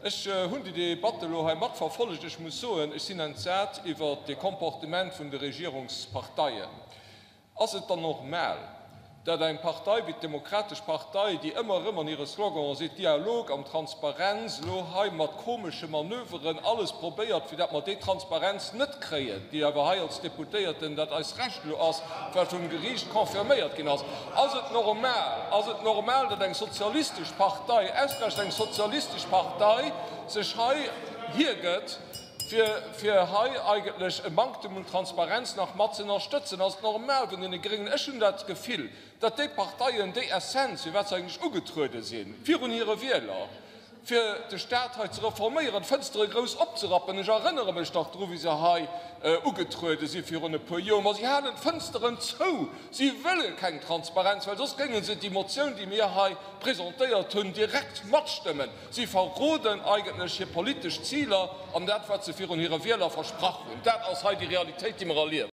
Ech hunn déi Debatt elo hei matverfollegt. Ech muss soen, ech sinn entsat iwwert de Comportement vun de Regierungsparteien. Ass et dann normal, datt eng Partei wéi d'Demokratesch Partei, déi ëmmer erëm an hire Sloganen seet Dialog an Transparenz, elo hei mat komesche Manöveren alles probéiert, fir datt mer déi Transparenz net kréien, déi awer hei als Deputéierten dat eist Recht elo ass, wat vum Geriicht confirméiert ginn ass? Ass et normal, ass et normal, datt eng sozialistesch Partei, ausgerechent eng sozialistesch Partei, sech hei hiergëtt, fir fir hei eigentlech e Manktem un Transparenz nach mat ze ënnerstëtzen? Ass et normal vun deene Gréngen? Ech hunn dat Gefill, datt déi Parteien déi Essenz, firwat se eigentlech ugetruede si virun hire Wieler, fir de Staat hei ze reforméieren, d'Fënstere grouss opzerappen, ech erënnere mech nach dru wéi se hei ugetruede si virun e puer Joer, ma si halen d'Fënsteren zou, si wëlle keng Transparenz, well soss géinge se déi Motioun, déi mir hei presentéiert hunn, direkt matstëmmen. Si verroden eigentlech hir politesch Ziler an dat, wat se virun hire Wieler versprach hunn. Dat ass hei déi Realitéit, déi mer erliewen.